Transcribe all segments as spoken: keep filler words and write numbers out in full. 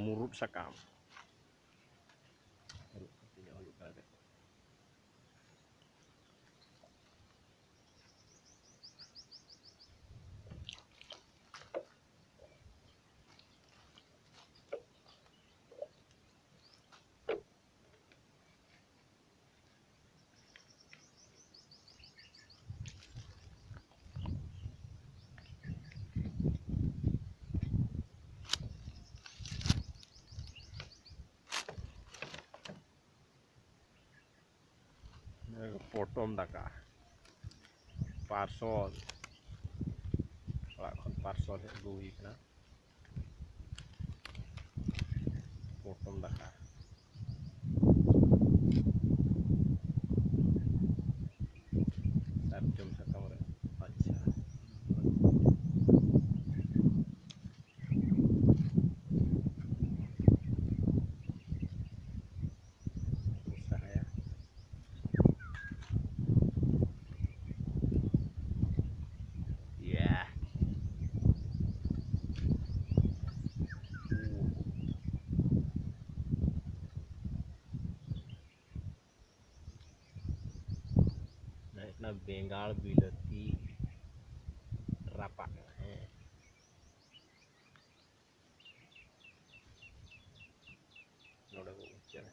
ᱢᱩᱨᱩᱫ ᱥᱟᱠᱟᱢ᱾ ᱟᱹᱨᱩᱵ ᱠᱟᱛᱮ ᱧᱚᱜ ᱦᱩᱭᱩᱜ ᱠᱟᱱᱟ᱾ ᱯᱚᱴᱚᱢ ᱫᱟᱠᱟ, ᱯᱟᱨᱥᱚᱞ, ᱚᱲᱟᱜ ᱠᱷᱚᱱ ᱯᱟᱨᱥᱚᱞ ᱦᱮᱡ ᱟᱹᱜᱩ ᱦᱩᱭ ᱠᱟᱱᱟ᱾ ᱯᱚᱴᱚᱢ ᱫᱟᱠᱟ᱾ ᱥᱟᱨᱡᱚᱢ ᱥᱟᱠᱟᱢ ᱨᱮ᱾ ᱟᱪᱪᱷᱟ᱾ ᱥᱟᱦᱟᱭᱟ᱾ ᱤᱭᱟ᱾ ᱱᱚᱣᱟ ᱦᱩᱭᱩᱜ ᱠᱟᱱᱟ ᱵᱮᱸᱜᱟᱲ ᱵᱤᱞᱟᱹᱛᱤ ᱨᱟᱯᱟᱜ᱾ ᱦᱮᱸ᱾ ᱱᱚᱰᱮ ᱵᱚ ᱩᱪᱟᱹᱲᱟ᱾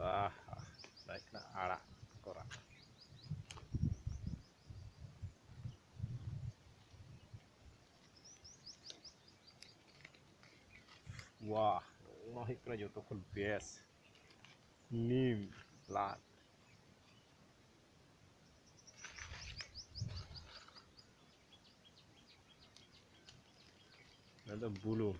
ᱟᱦᱟ, ᱦᱮᱡ ᱠᱟᱱᱟ ᱟᱲᱟᱜ ᱠᱚᱨᱟ᱾ ᱣᱟᱦ, ᱱᱚᱣᱟ ᱦᱩᱭᱩᱜ ᱠᱟᱱᱟ ᱡᱚᱛᱚ ᱠᱷᱚᱱ ᱵᱮᱥ ᱱᱤᱢ ᱞᱟᱫ᱾ ᱱᱚᱣᱟ ᱫᱚ ᱵᱩᱞᱩᱝ᱾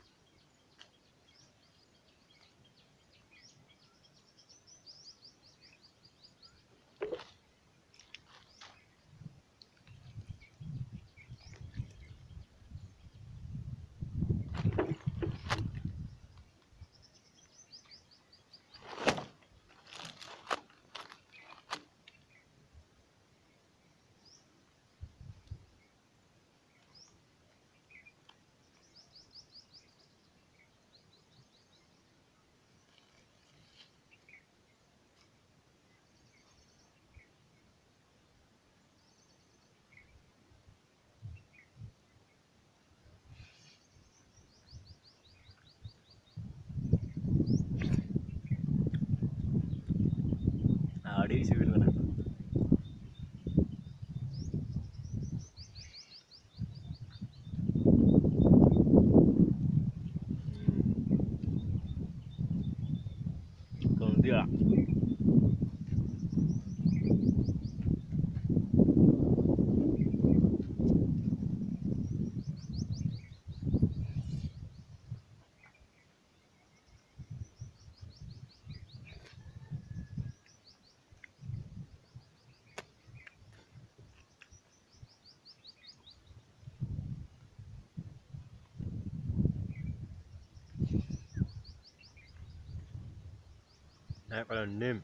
ᱦᱩᱭᱩᱜ ᱠᱟᱱᱟ ᱱᱤᱢ,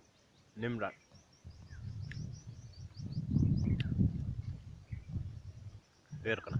ᱱᱤᱢ ᱰᱟᱸᱴ ᱮᱨ ᱠᱟᱱᱟ᱾